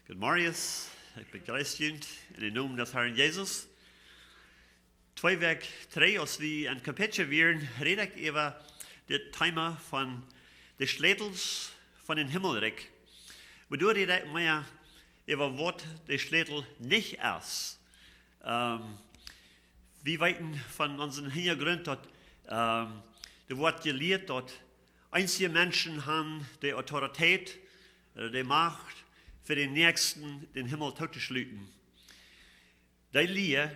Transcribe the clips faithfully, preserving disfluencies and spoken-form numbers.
Goodemorjes, ekj bejreess junt en dän Nomen des Harn Jesus. Twee Wäakj trigj, aus wie en Campeche wieren, räd ekj äwa dit Thema von de Schlätels von dän Himmelrikj. Oba doa räd ekj mea äwa waut de Schlätel nich es. Ähm, wie weeten von onsen Hinjagrunt, daut, ähm, doa woat jelieet, daut eensje Menschen han de Autoritäet, äh, de Macht, fa dän Näakjsten dän Himmel tootoschluten. Dee Lia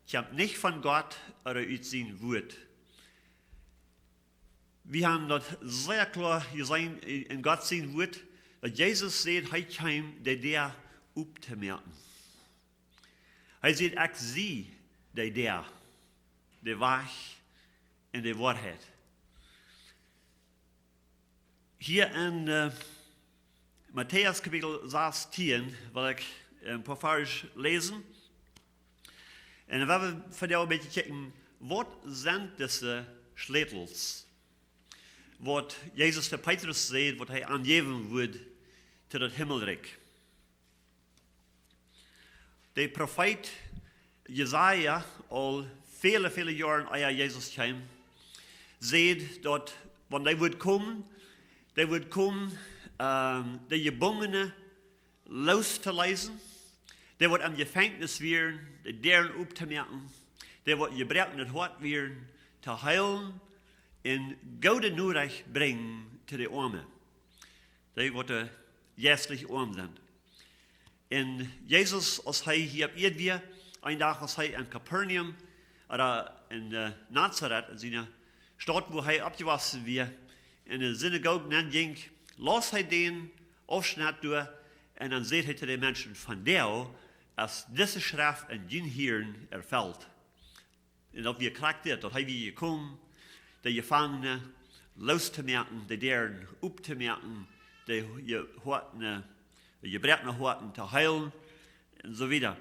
kjemt nich von Gott ooda ut sien Wuat. Wie han daut sea kloa jeseenen en, en Gott sien Wuat, daut Jesus säd, hee kjeem de Däa optomoaken. Hee säd: "Ekj sie de Däa, de Wajch un de Woarheit." Hia en, äh, Matäus Kapitel sastieen well ekj een poa Varsch läsen. Un dan woa wie vondoag een bät kjikjen, waut sent dise Schlätels, waut Jesus to Petrus säd, waut hee am jäwen wudd to daut Himmelrikj. De Profeet Jesaja, aul väle, väle Joaren ea Jesus kjeem, säd, daut wan hee wudd komen, hee wudd komen, ähm, de Jebungene loos to leisen, dee waut em Jefenkjnis wieren, de Däaren optomoaken, dee waut jebroaken daut Hoat wieren, to heelen un goode Norecht brinjen to de Oame, dee waut, äh, jeistlich oam sent. Un Jesus, aus hee hia opp Ieed wia, een Dach, aus hee en Kapernaum, ooda en, äh, Nazaret, en siene Staut, wua hee oppjewossen wia, en de Sinagoog nenn jinkj, laus hee dän Aufschnett doa, un dan säd hee to de Menschen: "Vondoag es dise Schreft en jun Hieren erfelt." Un daut wia krakjt dit, daut hee wia jekomen, de Jefangne loos to moaken, de Däaren optomoaken, de je-, Hoaten, de jebroakne Hoaten to heelen, un soo wieda.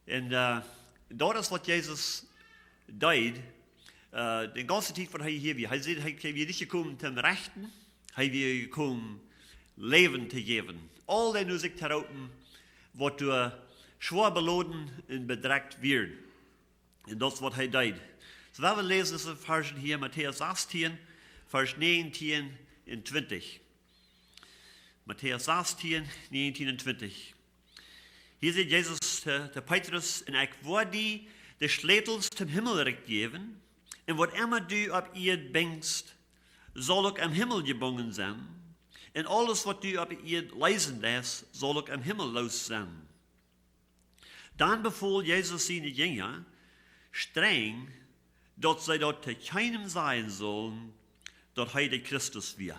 Un, äh, daut es waut Jesus deed, äh, de gaunze Tiet waut hee hia wia. Hee säd, hee wia nich jekomen toom rechten, hee wia jekomen Läwen to jäwen. Aul dee no sikj to roopen, waut doa schwoa beloden un bedrekjt wieren. Un daut es waut hee deed. Soo, wie läsen dise Varschen hia, Matäus sastieen, Varsch näajentieen un twintich. Matäus sastieen, näajentieen un twintich. Hia sajcht Jesus to, to Petrus: "Un ekj woa die de Schlätels toom Himmelrikj jäwen, un waut emma du opp Ieed binjst, saul uk em Himmel jebungen sennen, un aules waut du opp Ieed leesen deist, saul uk em Himmel loos sennen." Dan befool Jesus siene Jinja strenj, daut see daut to kjeenem sajen sullen, daut hee de Christus wia.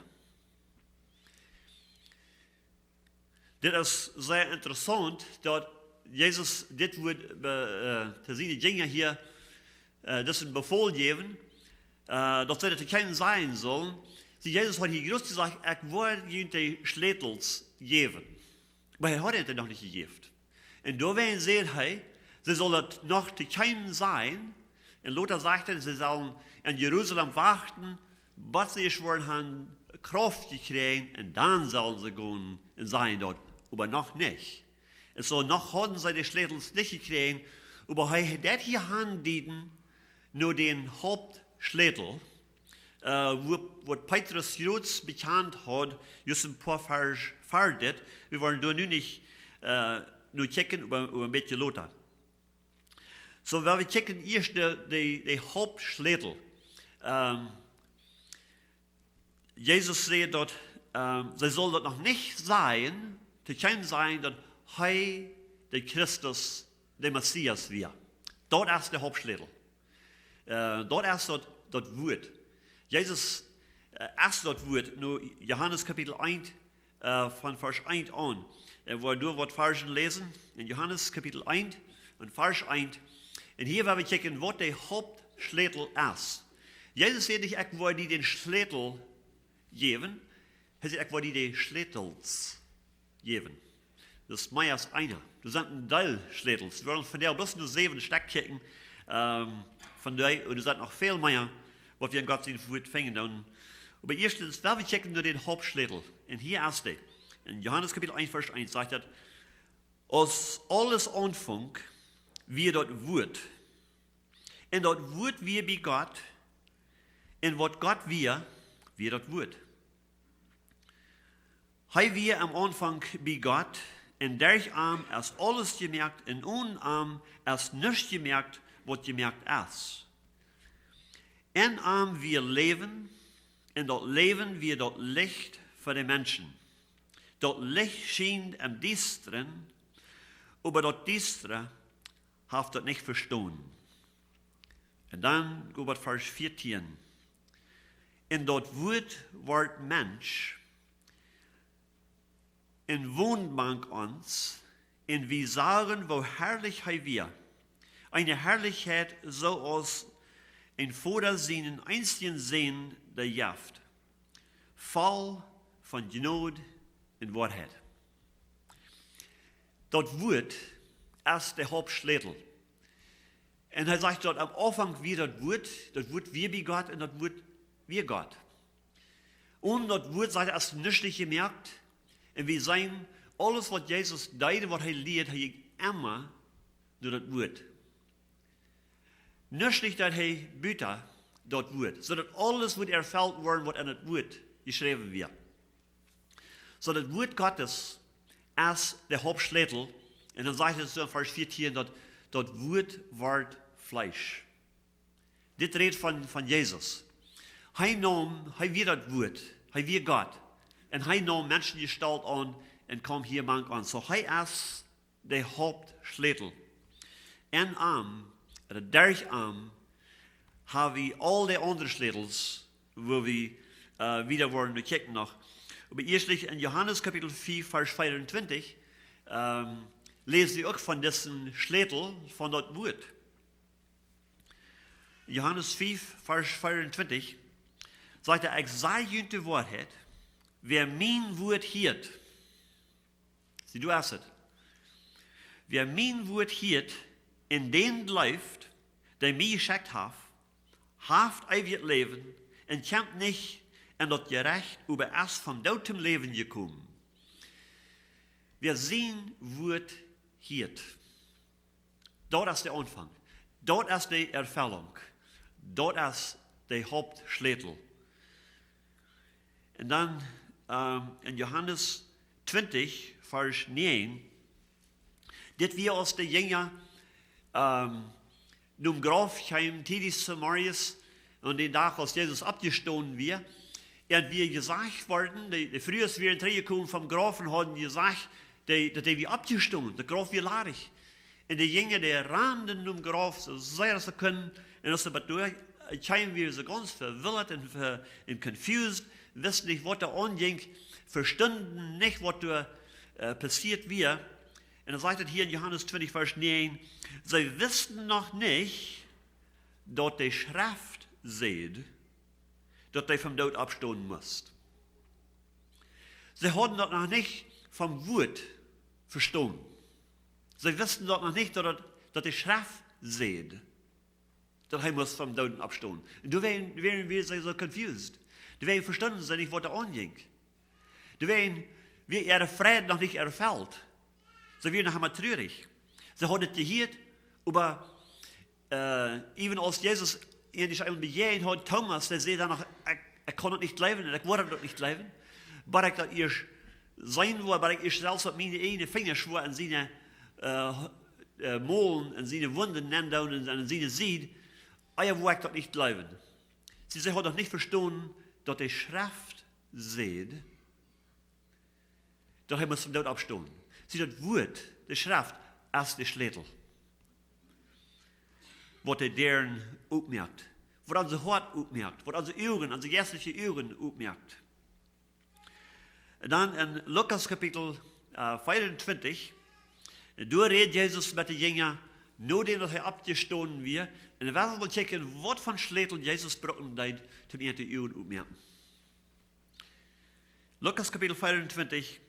Dit es sea interessaunt, daut Jesus dit wudd be-, äh, to siene Jinja hia, äh, disen Befool jäwen, äh, daut see daut to kjeenem sajen sullen. See, Jesus haud hia jroz jesajcht: "Ekj woa junt de Schlätels jäwen." Oba hee haud an noch nich jejäft. Un doawäajen säd hee, see sullen daut noch to kjeenem sajen. Un lota sajcht hee, see sellen en Jerusalem wachten, bat see jeschwoaren han, Krauft jekjräajen, un dan sellen see gonen un sajen daut, oba noch nich. Un soo noch hauden see de Schlätels nich jekjräajen, oba hee deit hia aundieden no dän Hauptschlätel, äh, wua, waut Petrus jroz bekjant haud, jrod een poa Varsch ver dit. Wie woaren doa nu nich, äh, no kjikjen, oba, oba een bät lota. Soo, wie kjikjen ieescht de, de, de Hauptschlätel. Ähm, Jesus säd daut, ähm, see sullen daut noch nich sajen, to kjeenem sajen, daut hee de Christus, de Messias wia. Daut es de Hauptschlätel. Äh, daut es daut, daut Wuat. Jesus, äh, es daut Wuat. No Johanes Kapitel eent, äh, von Varsch eent aun. Un wie doa waut Varschen läsen, en Johanes Kapitel eent un Varsch eent. Un hia woa wie kjikjen, waut de Hauptschlätel es. Jesus säd nich: "Ekj woa die dän Schlätel jäwen." Hee sajcht: "Ekj woa die de Schlätels jäwen." Daut es mea aus eena. Doa sent een Deel Schlätels. Wie woaren vondoag bloos no säwen Stekj kjikjen, ähm, von dee, un doa sent noch väl mea, waut wie en Gott sien Wuat finjen doonen. Oba ieeschtens, wie kjikjen no dän Hauptschlätel. Un hia es dee. En Johanes Kapitel eent, Varsch eent sajcht daut: Aus aules aunfunk, wia daut Wuat. Un daut Wuat wia bie Gott. Un waut Gott wia, wia daut Wuat. Hee wia aum Aunfank bie Gott, un derch am es aules jemoakt, un onen am es nuscht jemoakt, waut jemoakt es. En am wia Läwen, un daut Läwen wia daut Licht fa de Menschen. Daut Licht schient em Diestren, oba daut Diestre haft daut nich vestonen. Un dan go wie bat Varsch vieetieen. Un daut Wuat wort Mensch un wond mank ons, un wie sagen, woo harlich hee wia. Eene Harlichkjeit, soo aus een Voda sienen eensjen Sän dee jeft, voll von Jnod un Woarheit. Daut Wuat es de Hauptschlätel. Un hee sajcht daut aum Aunfank wia daut Wuat, daut Wuat wia bie Gott un daut Wuat wia Gott. Onen daut Wuat, sajcht hee, es nuscht jemoakt. Un wie seenen, aules waut Jesus deed, waut hee lieed, hee jinkj emma no daut Wuat. Nuscht deed hee buta daut Wuat, soo daut aules wudd erfelt woaren, waut en daut Wuat jeschräwen wia. Soo daut Wuat Gottes es de Hauptschlätel. Un dan sajcht et soo en Varsch vieetieen, daut daut Wuat wort Fleesch. Dit rät von, von Jesus. Hee neem, hee wia daut Wuat, hee wia Gott. Un hee neem Menschengestalt aun un kjeem hia mank ons. Soo hee es de Hauptschlätel. En am, ooda derch am, ha wie aul de aundre Schlätels, wua wie, äh, wieda woaren no kjikjen noch. Oba ieeschtlich en Johanes Kapitel fief, Varsch vea un twintich, ähm, läs wie uk von disen Schlätel von daut Wuat. Johanes fief, Varsch vea un twintich, sajcht hee: "Ekj saj junt de Woarheit, wäa mien Wuat hieet." See, du hast et. "Wäa mien Wuat hieet un dän jleeft, dee mie jeschekjt haft, haft eewjet Läwen un kjemt nich en daut Jerecht, oba es vom Doot tom Läwen jekomen." Wäa sien Wuat hieet. Daut es de Aunfank. Daut es de Erfellunk. Daut es de Hauptschlätel. Un dan, ähm, en Johanes twintich, Varsch näajen, dit wia aus de Jinja, ähm, nom Grauf kjeemen, tiedich zemorjes, aun dän Dach aus Jesus oppjestonen wia. Un wia jesajcht worden, de, de Frues wieren trigjjekomen vom Grauf un hauden jesajcht, dee, daut dee wia oppjestonen, daut Grauf wia ladich. Un de Jinja, dee randen nom Grauf soo sea aus see kunnen. Un aus see bat doa kjeemen, wieren see gaunz vewildat un ve-, un confused, wisten nich, waut doa aunjinkj, vestunden nich, waut doa, äh, passieet wia. Un dan sajcht et hia en Johanes twintich, Varsch näajen: "See wisten noch nich, daut de Schreft säd, daut hee vom Doot oppstonen must." See hauden daut noch nich vom Wuat vestonen. See wisten daut noch nich, daut, daut, daut de Schreft säd, daut hee must vom Dooden oppstonen. Un doa wieren, wieren, wieren see soo confused. Doa wieren, vestunden see nich, waut doa aunjinkj. Doa wieren, wia äare Freid noch nich erfelt. See wieren noch emma trurich. See hauden et jehieet, oba, äh, even aus Jesus an dee eemol bejäajent haud, Thomas, dee säd dan noch: "Ekj, ekj kaun daut nich jleewen un ekj woa daut nich jleewen, bat ekj daut ieescht seenen woa, bat ekj ieescht selfst met miene ieejne Finjasch woa en siene, äh, äh, Molen, en siene Wunden nenn doonen un en siene Sied, ea woa ekj daut nich jleewen." See, see hauden noch nich vestonen, daut de Schreft säd, daut hee must vom Doot oppstonen. See, daut Wuat, de Schreft, es de Schlätel, waut de Däaren opmoakt, waut onse Hoat opmoakt, waut onse Uagen, onse jeistelje Uagen opmoakt. Un dan en Lukas Kapitel, äh, vea un twintich, doa rät Jesus met de Jinja, nodäm daut hee oppjestonen wia, un wie wellen mol kjikjen, waut fa Schlätel Jesus brucken deed, om an de Uagen optomoaken. Lukas Kapitel vea un twintich,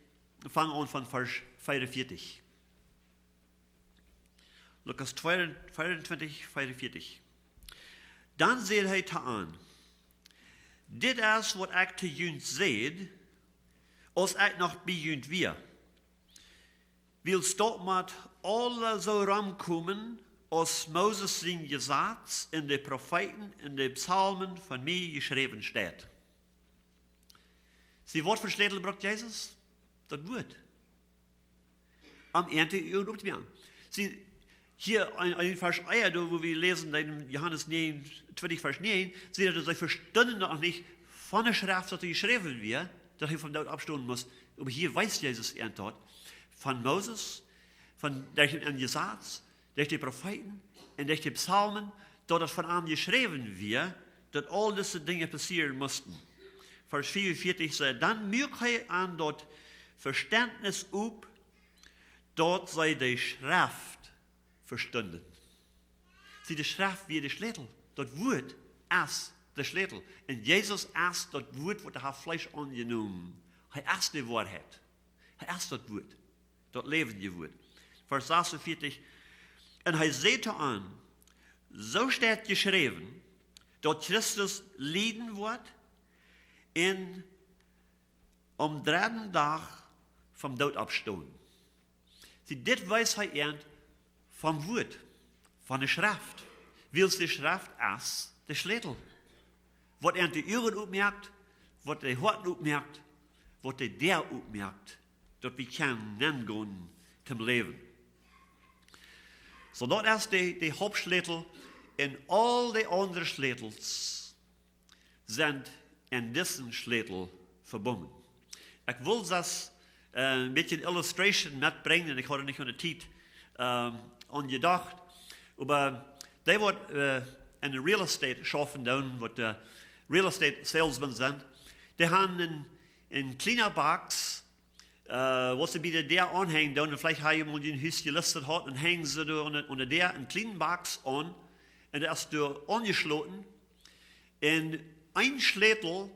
fang aun von Varsch vea un vieetich. Lukas twee, vea un twintich, vea un vieetich. Dan säd hee to an: "Dit es waut ekj to junt säd, aus ekj noch bie junt wia. Wiels daut mott aules soo romkomen, aus Moses sien Jesaz un de Profeeten un de Psalmen von mie jeschräwen steit. See, waut fa Schlätel brukt Jesus? Daut Wuat. Om äant de Uagen optomoaken. See, hia en, en Varsch ea, doa, wua wie läsen, en Johanes näajen, twintich Varsch näajen, sajcht daut, see vestunden noch nich von de Schreft, daut jeschräwen wia, daut hee vom Doot oppstonen must. Oba hia wiest Jesus äant daut. Von Moses, von, derch dän Jesaz, derch de Profeeten un derch de Psalmen, daut daut von am jeschräwen wia, daut aul dise Dinja passieren musten. Varsch veeaunvieetich sajcht: Dan muak hee an daut Vestentnis op, daut see de Schreft vestunden. See, de Schreft wia de Schlätel. Daut Wuat es de Schlätel. Un Jesus es daut Wuat, waut haft Fleesch aunjenomen. Hee es de Woarheit. Hee es daut Wuat. Daut läwendje Wuat. Varsch sasuntveatich: Un hee säd to an: Soo steit jeschräwen, daut Christus lieden woat un aum dredden Dach vom Doot oppstonen. See, dit wiest hee äant vom Wuat, von de Schreft. Wiels de Schreft es de Schlätel. Waut äant de Uagen opmoakt, waut de Hoaten opmoakt, waut de Däa opmoakt, daut wie kjennen nengonen toom Läwen. Soo, daut es de, de Hauptschlätel, un aul de aundre Schlätels sent en disen Schlätel vebungen. Ekj wull daut, äh, een bät Illustration metbrinjen, un ekj haud nich aun de Tiet, ähm, aun jedocht. Oba dee, waut, äh, en de Real Estate schaufen doonen, waut de Real Estate Salesmen sent, dee haben een, een kjliene Box, äh, waut see bie de Däa aunhenjen doonen, un veleicht ha jie mol een Hus jelistet haud, un henjen see doa aun de, aun de Däa eene kjliene Box aun, un daut es doa aunjeschloten, un een Schlätel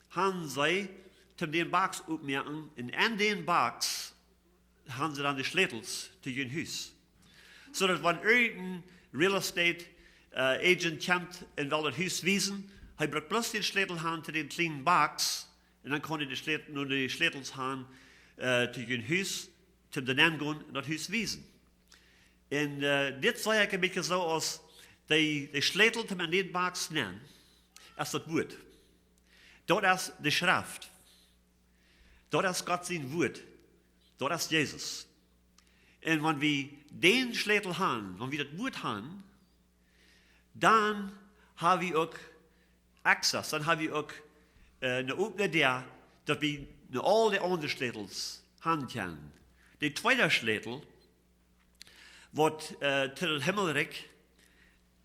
haben see, toom dän Box opmoaken, un en dän Box haben see dan de Schlätels to jun Hus. Soo daut wan irjent een Real Estate, äh, Agent kjemt un well daut Hus wiesen, hee brukt bloos dän Schlätel han to dän kjlienen Box, un dan kaun hee de Schlät-, nu de Schlätels han, äh, to jun Hus, toom doa nengonen un daut Hus wiesen. Un, äh, dit saj ekj een bät soo aus de, de Schlätel toom en dän Box nenn, es daut Wuat. Daut es de Schreft. Daut es Gott sien Wuat. Daut es Jesus. Un wan wie dän Schlätel han, wan wie daut Wuat han, dan ha wie uk access, dan ha wie uk, äh, eene opne Däa, daut wie no aul de aundre Schlätels han kjennen. De tweede Schlätel, waut, äh, to daut Himmelrikj,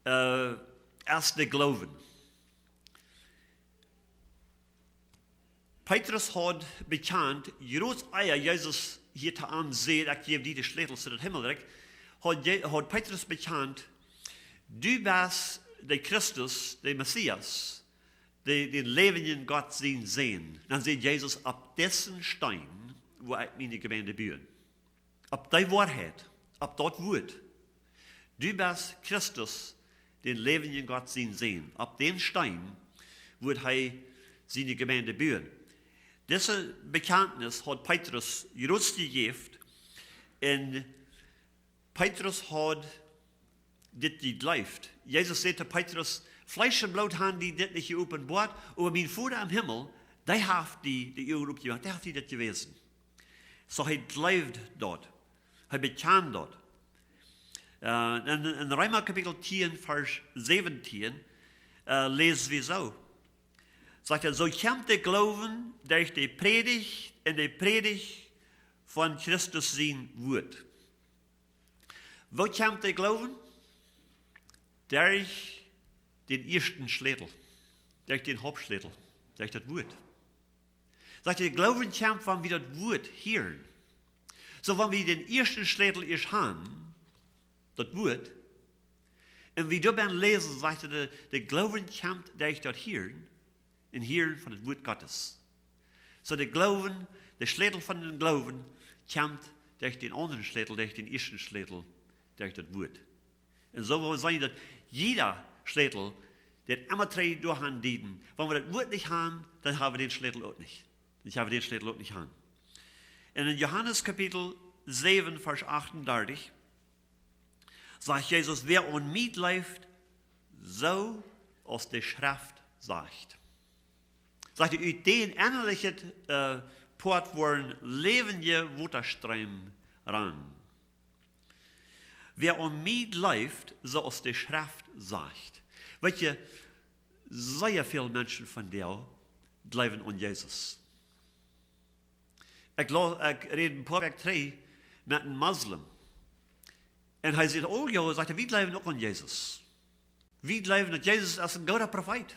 äh, es de Gloowen. Petrus haud bekjant, krakjt ea Jesus hia to am säd: "Ekj jäw die de Schlätels to daut Himmelrikj", haud Je-, haud Petrus bekjant: "Du best de Christus, de Messias, de, dän läwendjen Gott sien Sän." Dan säd Jesus: "Opp disen Steen woa ekj miene Jemeent buen." Opp dee Woarheit, opp daut Wuat. Du best Christus, dän läwendjen Gott sien Sän. Opp dän Steen woat hee siene Jemeent buen. Dise Bekjantnis haud Petrus krakjt jejäft, un Petrus haud dit jejleeft. Jesus säd to Petrus: "Fleesch un Bloot han die dit nich jeopenboat, oba mien Voda em Himmel, dee haft die de Uagen opjemoakt, dee haft die dit jewäsen." Soo, hee jleewd daut. Hee bekjand daut. Äh, en, en Reema Kapitel tieen, Varsch säwentieen, äh, läs wie soo. Sajcht hee: "Soo kjemt de Gloowen derch de Prädicht un de Prädicht von Christus sien Wuat." Woo kjemt de Gloowen? Derch dän ieeschten Schlätel. Derch dän Hauptschlätel. Derch daut Wuat. Sajcht hee, de Gloowen kjemt, wan wie daut Wuat hieren. Soo, wan wie dän ieeschten Schlätel ieescht han, daut Wuat, un wie doa bie läsen, sajcht hee, de, de Gloowen kjemt derch daut Hieren, un Hieren von daut Wuat Gottes. Soo, de Gloowen, de Schlätel von dän Gloowen kjemt derch dän aundren Schlätel, derch dän ieeschten Schlätel, derch daut Wuat. Un soo well wie seenen, daut jieda Schlätel, dee emma trigj doa han deit. Wan wie daut Wuat nich han, dan ha wie dän Schlätel uk nich. Dan ha wie dän Schlätel uk nich han. Un en Johanes Kapitel säwen, Varsch achtundartich, sajcht Jesus: "Wäa aun mie jleeft, soo aus de Schreft sajcht." Sajcht hee, ut dän ennalichen, äh, Poat woaren läwendje Wotaström rannen. "Wäa aun mie jleeft, soo aus de Schreft sajcht." Weet jie, sea väl Menschen vondoag jleewen aun Jesus. Ekj, lo- ekj räd een poa Wäakj trigj met een Moslem. Un hee sajcht: "Oh jo," sajcht hee, "wie jleewen uk aun Jesus. Wie jleewen, daut Jesus es een gooda Profeet."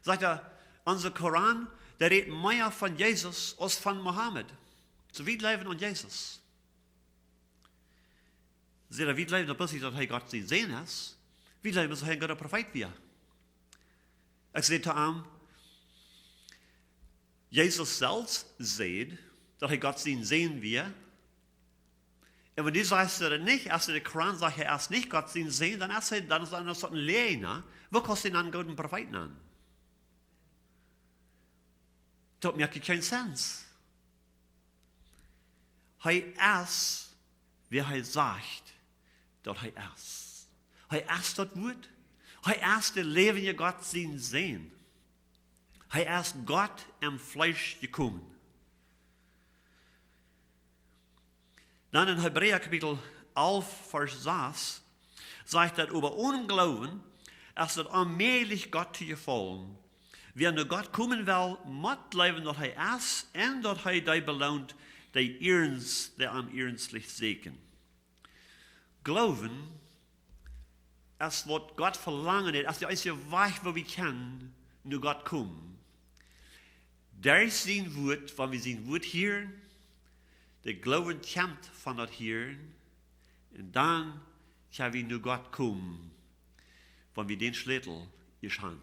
Sajcht hee: "Onse Koran, dee rät mea von Jesus aus von Mohammed. Soo, wie jleewen aun Jesus." Sajcht hee: "Wie jleewen daut bloos nich, daut hee Gott sien Sän es. Wie jleewen, daut hee een gooda Profeet wia." Ekj säd to am: "Jesus selfst säd, daut hee Gott sien Sän wia. Un wan du sajchst daut nich, aus de Koran sajcht, hee es nich Gott sien Sän, dan es hee, dan es hee een Läajna. Woo kaust du dan een gooda Profeet nanen? Daut moakt kjeen Sense." Hee es, wäa hee sajcht, daut hee es. Hee es daut Wuat. Hee es de läwendje Gott sien Sän. Hee es Gott em Fleesch jekomen. Dan en Hebräa Kapitel alf, Varsch sas, sajcht daut: "Oba onen Gloowen es daut onmäajlich, Gott to jefaulen. Wäa no Gott komen well, mott jleewen, daut hee es, un daut hee dee beloont, dee iernst, dee am iernstlich sieekjen." Gloowen es waut Gott velangen deit, es de eensje Wajch, woo wie kjennen no Gott komen. Derch sien Wuat, wan wie sien Wuat hieren, de Gloowen kjemt von daut Hieren, un dan kjenn wie no Gott komen, wan wie dän Schlätel ieescht han,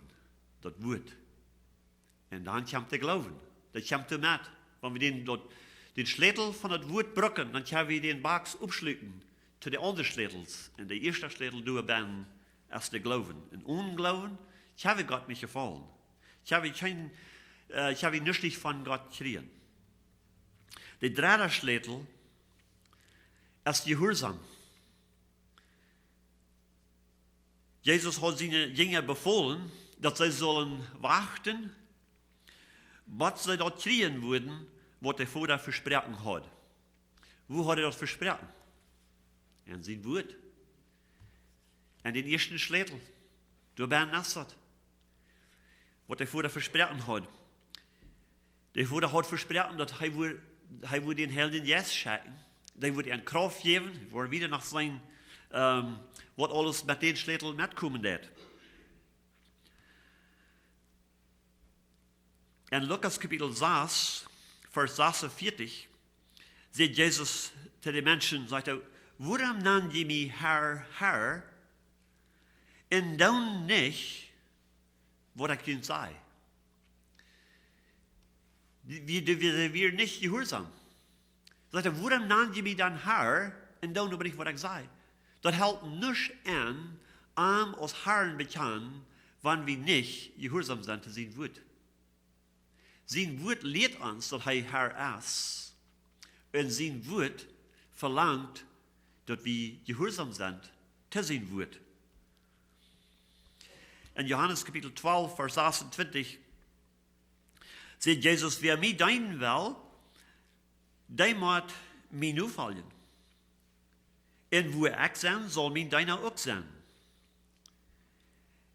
daut Wuat. Un dan kjemt de Gloowen. Daut kjemt doamet. Wan wie dän, daut, dän Schlätel von daut Wuat brucken, dan kjenn wie dän Box oppschluten to de aundre Schlätels. Un de ieeschte Schlätel doa bennen es de Gloowen. Un onen Gloowen kjenn wie Gott nich jefaulen. Kjenn wie kjeen, äh, kjenn wie nuscht von Gott kjrieen. De dredde Schlätel es Jehuarsom. Jesus haud siene Jinja befolen, daut see sullen wachten, bat see daut kjrieen wudden, waut de Voda vesproaken haud. Woo haud hee daut vesproaken? En sien Wuat. En dän ieeschten Schlätel. Doa bennen es daut, waut de Voda vesproaken haud. De Voda haud vesproaken, daut hee wudd, hee wudd dän Heiljen Jeist schekjen. Dee wudd an Krauft jäwen. Wie woaren wieda noch seenen, ähm, waut aules met dän Schlätel metkomen deit. En Lukas Kapitel sas, Varsch sasunvieetich, sajcht Jesus to de Menschen, sajcht hee: "Wuarom nant jie mie Herr, Herr, un doonen nich, waut ekj junt saj?" Dee, dee, dee, dee wieren nich jehuarsom. Sajcht hee: "Wuarom nant jie mie dan Herr un doonen oba nich, waut ekj saj?" Daut halpt nuscht aun, am aus Herr bekjanen, wan wie nich jehuarsom sent to sien Wuat. Sien Wuat lieet ons, daut hee Herr es. Un sien Wuat velangt, daut wie jehuarsom sent to sien Wuat. En Johanes Kapitel twalf, Varsch sasunvieetich, sajcht Jesus: "Wäa mie deenen well, dee mott mie nofoljen. Un wua ekj sie, saul mien Deena uk sennen.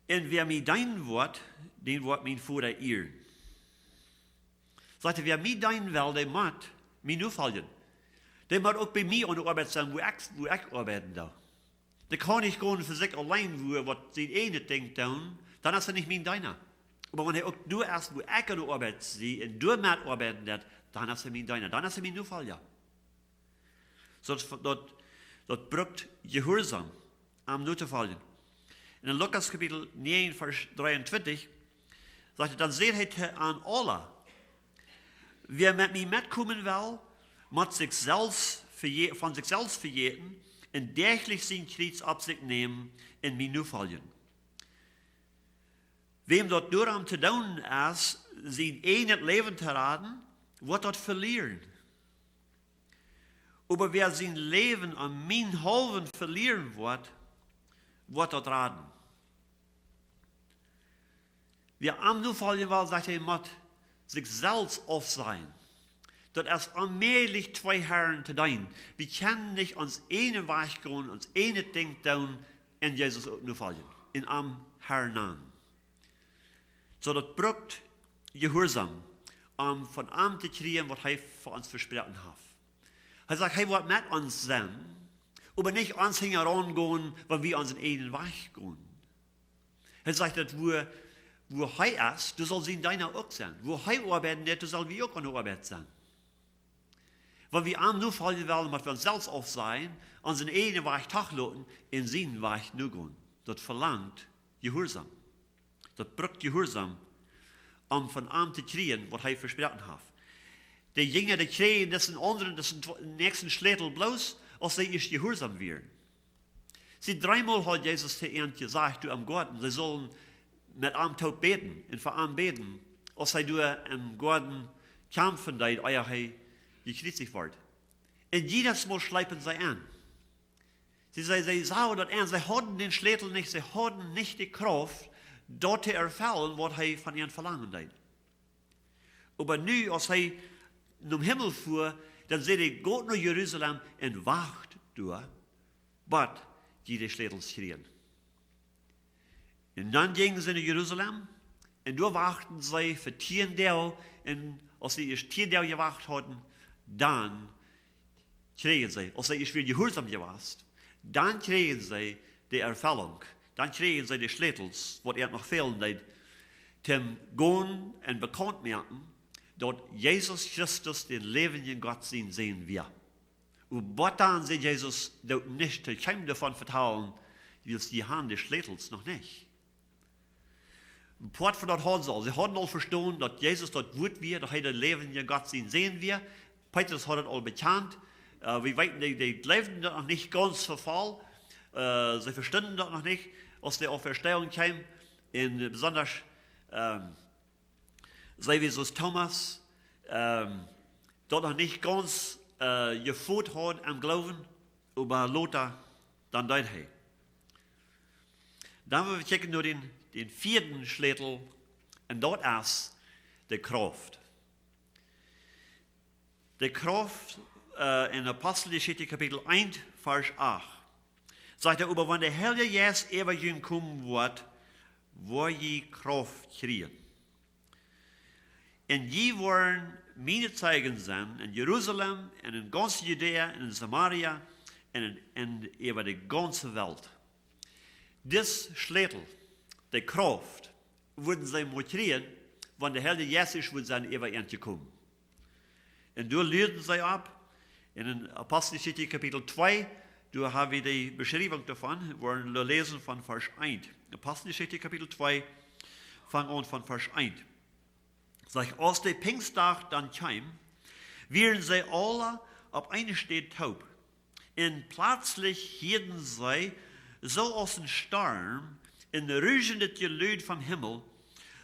Un wäa mie deenen woat, dän woat mien Voda ieren." Sajcht hee: "Wäa mie deenen well, dee mott mie nofoljen." Dee mott uk bie mie aun de Oabeit sennen, wua ekj, wua ekj oabeiden doo. Dee kaun nich gonen fa sikj auleen, wua waut sien eejnet Dinkj doonen, dan es hee nich mien Deena. Oba wan hee uk doa es, wua ekj aun de Oabeit sie, un doa metoabeiden deit, dan es hee mien Deena, dan es hee mien Nofolja. Soo daut, daut, daut brukt Jehuarsom, am notofoljen. En Lukas Kapitel näajen, Varsch dreeuntwintich, sajcht hee: "Dan säd hee to an aula: Wäa met mie metkomen well, mott sikj selfst veje-, von sikj selfst vejäten un däachlich sien Kjriez opp sikj nämen un mie nofoljen. Wäm daut doarom to doonen es, sien eejnet Läwen to raden, woat daut velieren. Oba wäa sien Läwen om mienhaulwen velieren woat, woat daut raden. Wäa am nofoljen well, sajcht hee, mott sikj selfst aufsajen. Daut es onmäajlich, twee Harn to deenen. Wie kjennen nich onsen eenen Wajch gonen, ons eenet Dinkj doonen un Jesus uk nofoljen un am Harn nanen. Soo daut brukt Jehuarsaum, om von am to kjrieen, waut hee fa ons vesproaken haft. Hee sajcht, hee woat met ons sennen, oba nich ons hinjaraun gonen, wan wie onsen eenen Wajch gonen. Hee sajcht daut, wua, wua hee es, doa saul sien Deena uk sennen. Wua hee oabeiden deit, doa saul wie uk aun de Oabeit sennen. Wan wie am nofoljen wellen, mott wie ons selfst aufsajen, onsen eenen Wajch trigj loten un sienen Wajch nogonen. Daut velangt Jehuarsaum. Daut brukt Jehuarsaum, om von am to kjrieen, waut hee vesproaken haft. De Jinja, dee kjrieejen disen aundren, disen tw-, näakjsten Schlätel bloos, aus see ieescht jehuarsom wieren. See, dreemol haud Jesus to an jesajcht, doa em Goaden, see sullen met am toop bäden un fa am bäden, aus hee doa em Goaden kjamfen deed, ea hee jekjriezicht wort. Un jiedes Mol schleepen see en. See, see, see sagen daut en, see hauden dän Schlätel nich, see hauden nich de Krauft, daut to erfellen, waut hee von an velangen deed. Oba nu, aus hee nom Himmel fua, dan säd hee: "Got no Jerusalem un wacht doa, bat jie de Schlätels kjrieen." Un dan jinjen see no Jerusalem, un doa wachten see fa tieen Doag, un aus see ieescht tieen Doag jewacht hauden, dan kjrieejen see, aus see ieescht wieren jehuarsom jewast, dan kjrieejen see de Erfellunk, dan kjrieejen see de Schlätels, waut an noch fälen deed, toom gonen un bekaunt moaken, daut Jesus Christus dän läwendjen Gott sien Sän wia. Oba dan säd Jesus: "Doot nich to kjeem doavon vetalen, wiels jie han de Schlätels noch nich." Een Poat von daut hauden see aul. See hauden aul vestonen, daut Jesus daut Wuat wia, daut hee de läwendje Gott sien Sän wia. Petrus haud daut aul bekjant. Äh, wie weeten, dee, dee jleewden daut noch nich gaunz vefol. Äh, see vestunden daut noch nich, aus de Auferstehung kjeem. Un, äh, besonda, ähm, see wie soo aus Thomas, ähm, daut noch nich gaunz, äh, jefot haud em Gloowen, oba lota, dan deed hee. Dan woa wie kjikjen no dän, dän vieeden Schlätel, un daut es de Krauft. De Krauft, äh, en Aposteljeschicht Kapitel eent, Varsch acht. Sajcht hee: "Oba wan de Heilje Jeist äwa junt komen woat, woa jie Krauft kjrieen. Un jie woaren miene Zeijen sennen en Jerusalem un en gaunz Judäa un en Samaria un en, un äwa de gaunze Welt." Dis Schlätel, de Krauft, wudden see mau kjrieen, wan de Heilje Jeist wudd sennen äwa an jekomen. Un doa luaden see opp. En, en Aposteljeschicht Kapitel twee, doa ha wie de Beschriewunk doavon, woaren wie läsen von Varsch eent. Aposteljeschicht Kapitel twee, fang aun von Varsch eent. Sajcht: "Aus de Pinjstdach dan kjeem, wieren see aule opp eene Städ toop. Un pletslich hieeden see, soo aus een Storm, een ruschendet Jelud vom Himmel,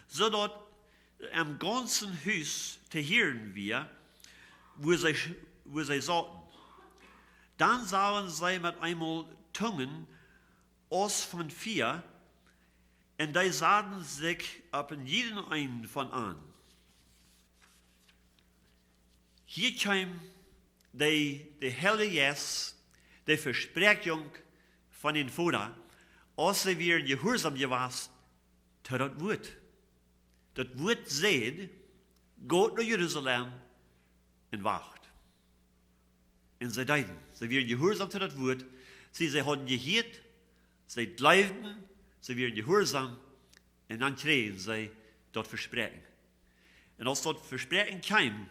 soo daut em gaunzen Hus to hieren wia, wua see, wua see sauten. Dan sagen see met eemol Tungen aus von Fia, un dee saten sikj opp een jieda eenen von an." Hia kjeem de, de Heilje Jeist, de Vespräakjunk von dän Voda, aus see wieren jehuarsom jewast to daut Wuat. Daut Wuat säd: "Got no Jerusalem un wacht." Un see deeden. See wieren jehuarsom to daut Wuat. See, see hauden jehieet, see jleewden, see wieren jehuarsom, un dan kjrieejen see daut Vespräakjen. Un aus daut Vespräakjen kjeem,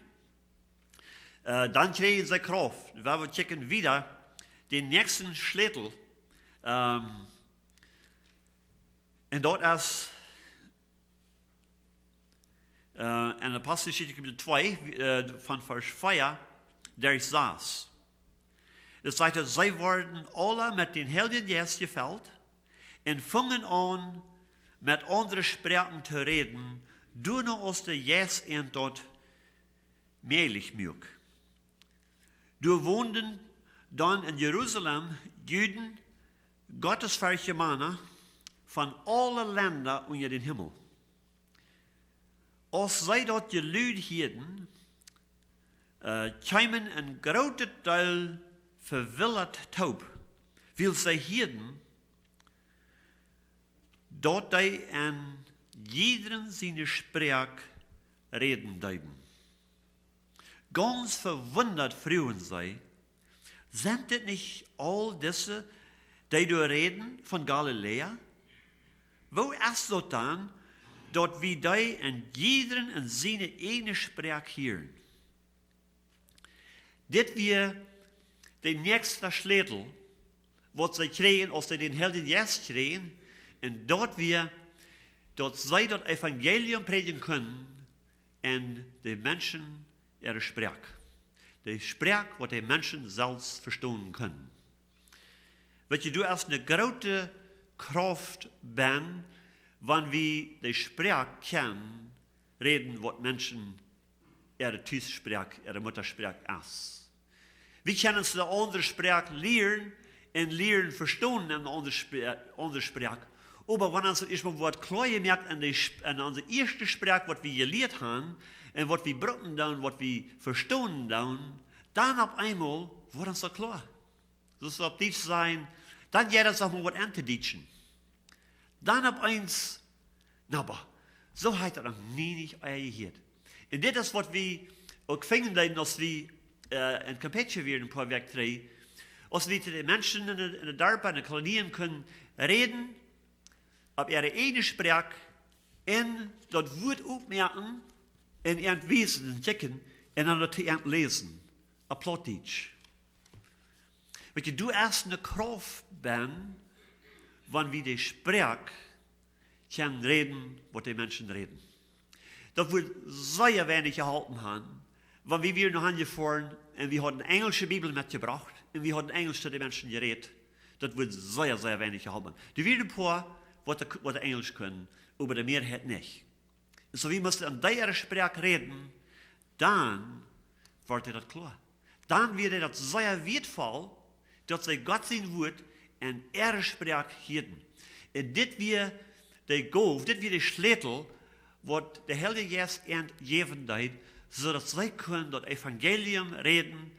äh, dan kjrieejen see Krauft. Wie woaren kjikjen wieda, dän näakjsten Schlätel, ähm, un daut es, äh, en Aposteljeschicht Kapitel twee, äh, von Varsch vea derch sas. Daut sajcht: "See worden aule met dän Heiljen Jeist jefelt un fungen aun, met aundre Sproaken to räden, doano aus de Jeist an daut mäajlich muak." Doa wonden dan en Jerusalem Juden, gottesferchte Mana, von aule Lenda unja dän Himmel. Aus see daut Jelud hieeden, äh, kjeemen een grootet Deel vewillat toop, wiels see hieeden, daut dee en jiedrem siene Sproak räden deeden. Gaunz vewundat fruagen see: "Sent dit nich aul dise, dee doa räden, von Galiläa? Woo es daut dan, daut wie dee en jiedrem en siene ieejne Sproak hieren?" Dit wia de näakjste Schlätel, waut see kjrieejen, aus see dän Heiljen Jeist kjrieejen, un daut wia, daut see daut Evangelium prädjen kunnen en de Menschen äare Sproak. De Sproak, waut de Menschen selfst vestonen kunnen. Weet jie, doa es eene groote Krauft bennen, wan wie de Sproak kjennen räden, waut Menschen äare Tussproak, äare Muttasproak es. Wie kjennen eene aundre Sproak lieren un lieren vestonen en eene aundre Spro-, aundre Sproak. Oba wan ons ieescht mol woat kloa jemoakt en de Sp-, en onse ieeschte Sproak, waut wie jelieet haben un waut wie brucken doonen, waut wie vestonen doonen, dan opp eemol woat ons daut kloa. Soo aus opp Dietsch sajen, dan jeit daut, saj mau, waut aun to dietschen. Dan opp eemol, na oba, soo haud ekj daut noch nie nich ea jehieet. Un dit es waut wie uk finjen deeden, aus wie, äh, en Campeche wieren een poa Wäakj trigj, aus wie to de Menschen en de, en de Darpa, en de Kolonien kunnen räden, opp äare ieejne Sproak, un daut Wuat oppmoaken un an wiesen un kjikjen un dan daut an läsen, opp Plautdietsch. Weet jie, doa es eene Krauft bennen, wan wie de Sproak kjennen räden, waut de Menschen räden. Daut wudd sea weinich jeholpen haben, wan wie wieren no Hause jefoaren un wie hauden eene enjelsche Bibel metjebrocht un wie hauden Enjelsch to de Menschen jerät. Daut wudd sea, sea weinich jeholpen haben. Doa wieren een poa, waut de, waut de Enjelsch kunnen, oba de Mearheit nich. Un soo, wie musten en dee äare Sproak räden, dan wort daut kloa. Dan wia daut sea wieetvoll, daut see Gott sien Wuat en äare Sproak hieeden. Un dit wia de Gow, dit wia de Schlätel, waut de Heilje Jeist an jäwen deed, soo daut see kunnen daut Evangelium räden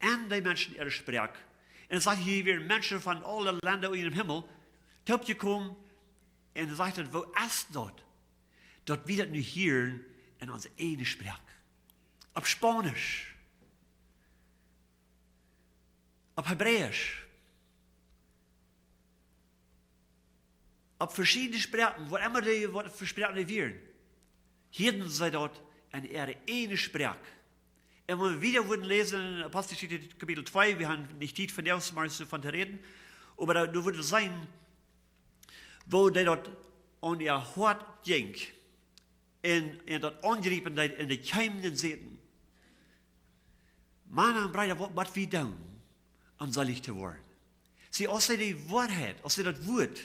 en de Menschen äare Sproak. Un daut sajcht hia, wia Menschen von aule Lenda unja dän Himmel toopjekomen, un sajcht daut, woo es daut, daut wie daut nu hieren en onse ieejne Sproak? Opp Spaunisch, opp Hebräisch, opp veschiedne Sproaken, waut emma dee, waut fa Sproaken dee wieren, hieeden see daut en äare ieejne Sproak. Un wan wie wieda wudden läsen en Aposteljeschicht Kapitel twee, wie haben nich Tiet vondoag, mau doavon to räden, oba doa, doa wudd sennen, woo dee daut aun äa Hoat jinkj un, un daut aunjriepen deed un de Kjeemen säden: "Mana un Breeda, waut mott wie doonen, om seelich to woaren?" See, aus see de Woarheit, aus see daut Wuat,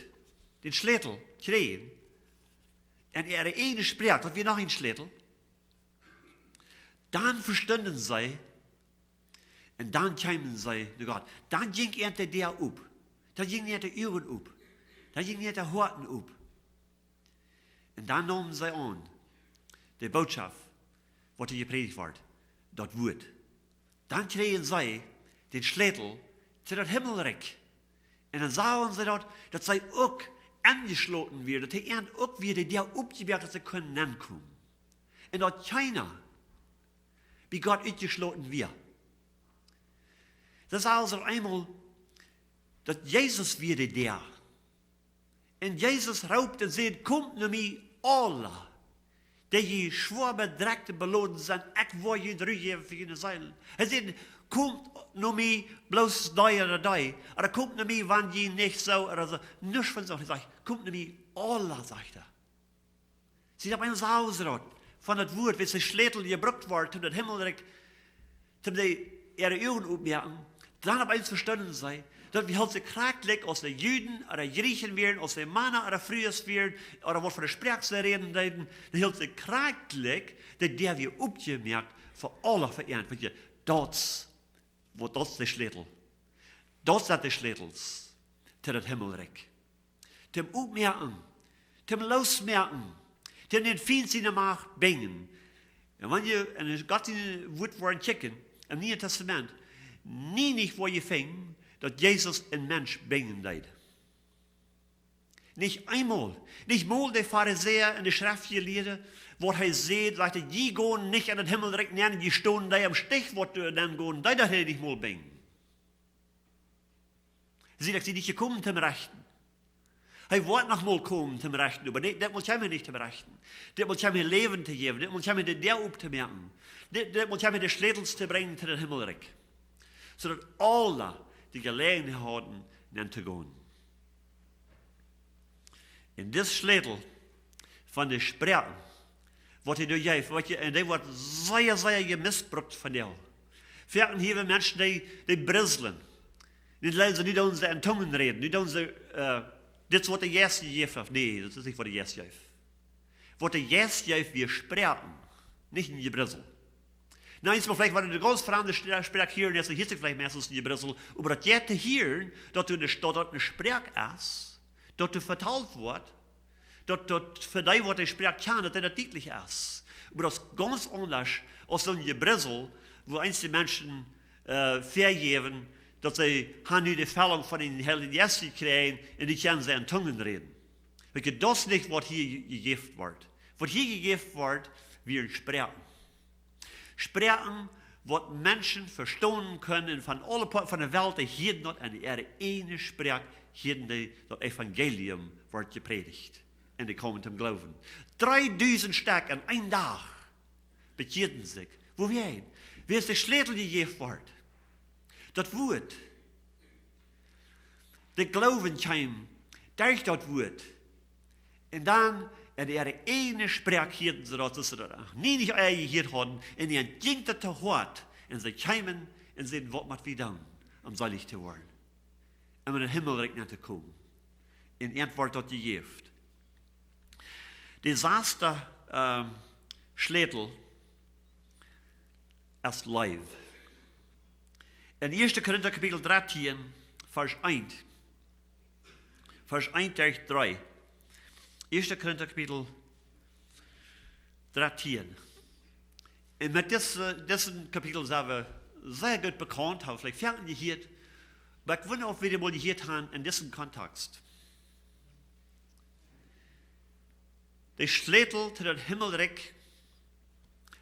dän Schlätel kjrieejen, en äare ieejne Sproak, daut wia noch een Schlätel, dan vestunden see un dan kjeemen see no Gott. Dan jinkj an de Däa op. Dan jinjen an de Uagen op. Dan jinjen an de Hoaten op. Un dan neemen see aun de Bootschoft, waut doa jeprädicht wort, daut Wuat. Dan kjrieejen see dän Schlätel to daut Himmelrikj. Un dan sagen see daut, daut see uk enjeschloten wieren, daut hee an uk wia de Däa opjemoakt, daut see kunnen nenkomen. Un daut kjeena bie Gott utjeschloten wia. Daut es aulsoo eemol, daut Jesus wia de Däa. Un Jesus roopt un sajcht: "Komt no mie aule, dee jie schwoa bedrekjt un beloden sent, ekj woa junt Ru jäwen fa june Seelen." Hee sajcht: "Komt no mie, bloos dee ooda dee. Ooda komt no mie, wan jie nich soo ooda soo." Nuscht von soo. Hee sajcht: "Komt no mie aule", sajcht hee. See, daut meen Saulsrot von daut Wuat, woo de Schlätel jebrukt wort, om daut Himmelrikj, om de äare Uagen opmoaken, dan opp eemol vestunden see, daut wie hilt sikj krakjt aus de Juden ooda Jrieechen wieren, aus de Mana ooda Frues wieren, ooda waut fa eene Sproak see räden deeden, dan hilt sikj krakjt, daut Däa wia opjemoakt fa aule, fa an, weet jie, daut es Waut, daut es de Schlätel. Daut sent de Schlätels to daut Himmelrikj. Toom oppmoaken, toom loosmoaken, toom dän Fient siene Macht binjen. Un wan jie en Gott sien Wuat woaren kjikjen, em Nieen Tastament, nie nich woa jie finjen, daut Jesus een Mensch binjen deed. Nich eemol. Nich mol de Farisäa un de Schreftjelieede, waut hee säd, sajcht hee: "Jie gonen nich en daut Himmelrikj nenn, jie stonen doa em Stich, waut doa nenn gonen, dee deed hee nich mol binjen." Sieekj, ekj sie nich jekomen toom rechten. Hee woat noch mol komen toom rechten, oba nä, dit mol kjeem hee nich toom rechten. Dit mol kjeem hee Läwen to jäwen, dit mol kjeem hee de Däa opptomoaken. Dit, dit mol kjeem hee de Schlätels to brinjen to daut Himmelrikj. Soo daut aule de Jeläajenheit hauden, nenn to gonen. Un dis Schlätel von de Sproaken, waut hee doa jeef, waut je, un dee woat sea, sea jemisbrukt vondoag. Foaken hia Menschen, dee, dee brislen. Nu läsen see, nu doonen see en Tungen räden, nu doonen see, äh, dit es waut de Jeist jejäft haft. Nä, daut es nich waut de Jeist jeef. Waut de Jeist jeef, wia Sproaken, nich een Jebrisel. Nu, eent mol veleicht, wan du de gaunz framde Spra-, Sproak hieescht, dan hieescht et veleicht meistens een Jebrisel, oba daut jeit to hieren, daut du ne, daut daut ne Sproak es, daut doa vetalt woat, daut, daut fa dee, waut de Sproak kjanen, daut daut dietlich es. Oba daut es gaunz aundasch aus soon Jebrisel, wua eenje Menschen, äh, väajäwen, daut see haben nu de Fellunk von dän Heiljen Jeist jekjräajen un dee kjennen see en Tungen räden. Weet jie, daut es nich waut hia je-, jejäft woat. Waut hia jejäft woat, wieren Sproaken. Sproaken, waut Menschen vestonen kunnen von aule Poaten von de Welt, dee hieeden daut en äare ieejne Sproak, hieeden dee daut Evangelium woat jeprädicht. Un dee kjeemen toom Gloowen. Dreedusent Stekj en een Dach bekjieeden sikj. Wuarom? Wiels de Schlätel jejäft woat. Daut Wuat. De Gloowen kjeem derch daut Wuat. Un dan en äare ieejne Sproak hieeden see daut, daut see daut noch nie nich ea jehieet hauden. Un an jinkj daut to Hoat. Un see kjeemen un säden: "Waut mott wie doonen, om seelich to woaren? Om en daut Himmelrikj nenn to komen?" Un an woat daut jejäft. De sasde, ähm, Schlätel es Leew. En Ieeschte Korinta Kapitel dartieen, Varsch eent. Varsch eent derch dree. Ieeschte Korinta Kapitel dartieen. Un met dise, dise Kapitel sent wie sea goot bekaunt, haben veleicht väl jehieet, oba ekj wunda, auf wie dee mol jehieet haben en disen Kontext. De Schlätel to daut Himmelrikj,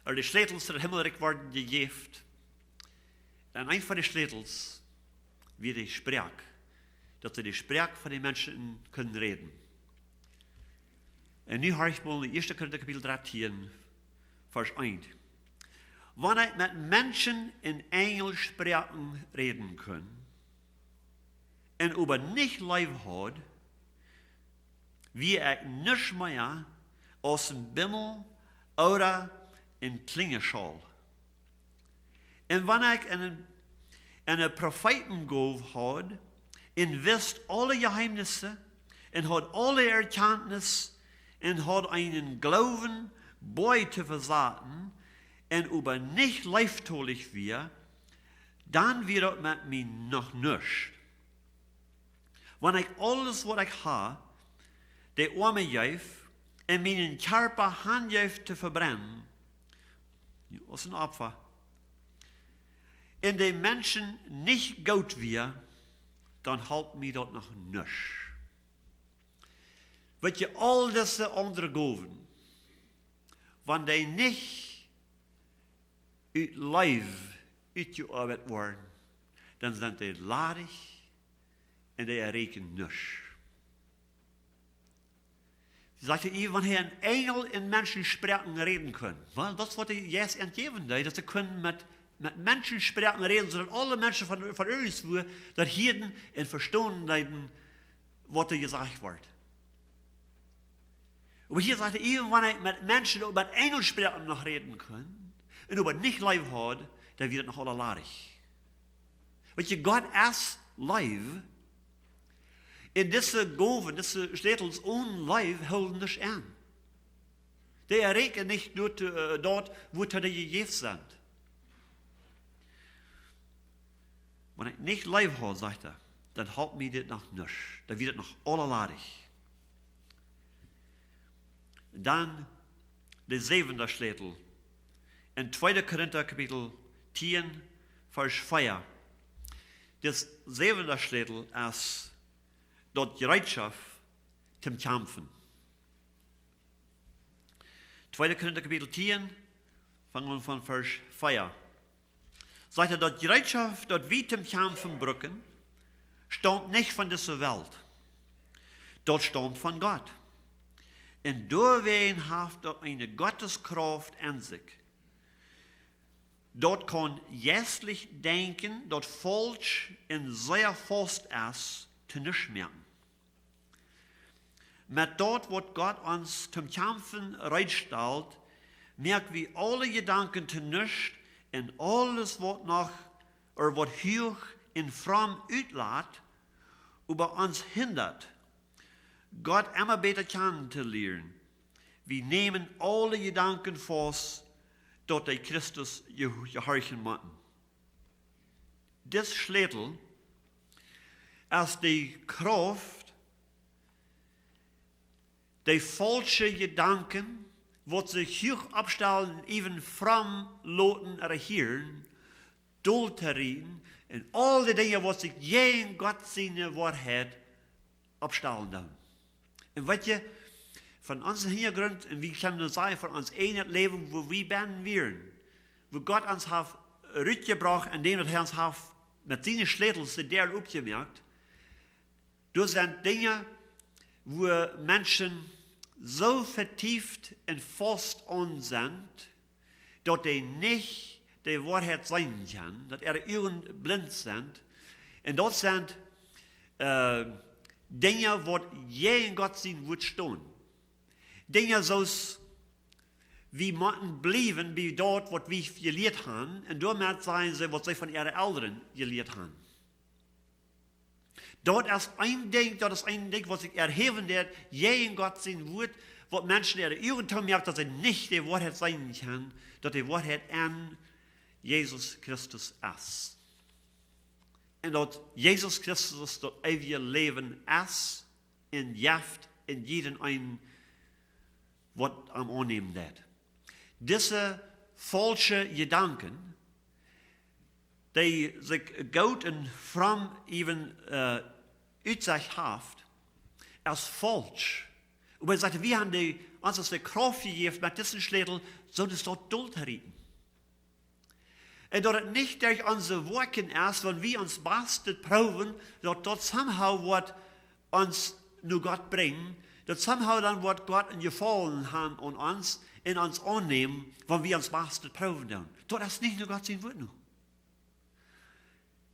ooda de Schlätels to daut Himmelrikj worden jejäft. Un eent von de Schlätels wia de Sproak, daut see de Sproak von de Menschen kunnen räden. Un nu horcht mol en Ieeschte Korinta Kapitel dartieen, Varsch eent. Wan ekj met Menschen en Enjelsproaken räden kunn, un oba nich Leew haud, wia ekj nuscht mea aus een Bimmel ooda een Klinjaschaul. Un wan ekj eene, eene Profeetengoow haud, un wist aule Jeheemnisse, un haud aule Erkjantnis, un haud eenen Gloowen, Boaj to vesaten, un oba nich leeftolich wia, dan wia daut met mie noch nuscht. Wan ekj aules, waut ekj ha, de Oame jeef, un mienen Kjarpa hanjeef to vebrennen, aus een Opfa, un de Menschen nich goot wia, dan holp mie daut noch nuscht. Weet jie, aul dise aundre Gowen, wan dee nich ut Leew utjeoabeit woaren, dan sent dee ladich un dee erreichen nuscht. Sajcht hee, wan hee een Enjel en Menschensproaken räden kunn. Well, daut es waut de Jeist an jäwen deed, daut see kunnen met, met Menschensproaken räden, soo daut aule Menschen von, von irjentwua daut hieeden un vestonen deeden, waut doa jesajcht wort. Oba hia sajcht hee, wan ekj met Menschen, met Enjelsproaken noch räden kunn, un oba nich Leew haud, dan wia daut noch aula ladich. Weet jie, Gott es Leew. Un dise Gowen, dise Schlätels onen Leew hoolen nich aun. Dee erreichen nich doa, äh, doa, wua dee jejäft sent. Wan ekj nich Leew hab, sajcht hee, dan halpt mie dit noch nuscht. Dan woat et noch aula ladich. Dan de säwende Schlätel. En tweede Korinta Kapitel tieen, Varsch vea. De säwende Schlätel es daut Jereetschoft toom kjamfen. Tweede Korinta Kapitel tieen, fangen wie von Varsch vea. Sajcht hee, daut Jereetschoft, daut wie toom kjamfen brucken, staumt nich von dise Welt. Daut staumt von Gott. Un doawäajen haft daut eene Gotteskrauft aun sikj. Daut kaun jeistlich Denkjen, daut faulsch un sea faust es, to nuscht moaken. Met daut, waut Gott ons toom kjamfen reed stalt, moak wie aule Jedanken to nuscht un aules, waut noch, ooda waut huach un fromm utlat, oba ons hindat, Gott emma bäta kjanen to lieren. Wie nämen aule Jedanken faust, daut dee Christus je-, jehorchen motten. Dis Schlätel es de Krauft, de faulsche Jedanken, waut sikj huach oppstalen un äwen fromm loten rejieren, dol to rieten un aul de Dinja, waut sikj jäajen Gott siene Woarheit oppstalen doonen. Un weet jie, von onsen Hinjagrunt, un wie kjennen daut sajen, von ons eejnet Läwen, wua wie bennen wieren, wua Gott ons haft rutjebrocht, endäm daut hee ons haft met siene Schlätels de Däaren opjemoakt, doa sent Dinja, wua Menschen soo vetieft un faust aun sent, daut dee nich de Woarheit seenen kjennen, daut äare Uagen blint sent. Un daut sent, äh, Dinja, waut jäajen Gott sien Wuat stonen. Dinja soo aus, wie motten bliewen bie daut, waut wie jelieet haben, un doamet sajen see, waut see von äare Elren jelieet haben. Daut es een Dinkj, daut es een Dinkj, waut sikj erhäwen deed, jäajen Gott sien Wuat, waut Menschen äare Uagen toomoakt, daut see nich de Woarheit seenen kjennen, daut de Woarheit en Jesus Christus es. Un daut Jesus Christus daut eewje Läwen es un jeft en jieda een, waut am aunnämen deit. Dise faulsche Jedanken, dee sikj goot un fromm äwen, äh, utjesajcht haft, es faulsch. Oba hee sajcht, wie haben de, ons es de Krauft jejäft, met disen Schlätel, soo daut daut dol to rieten. Un daut et nich derch onse Woakjen es, wan wie ons Bastet proowen, daut daut somehow woat ons no Gott brinjen, daut somehow dan woat Gott een Jefaulen haben aun ons un ons aunnämen, wan wie ons Bastet proowen doonen. Daut es nich no Gott sien Wuat no.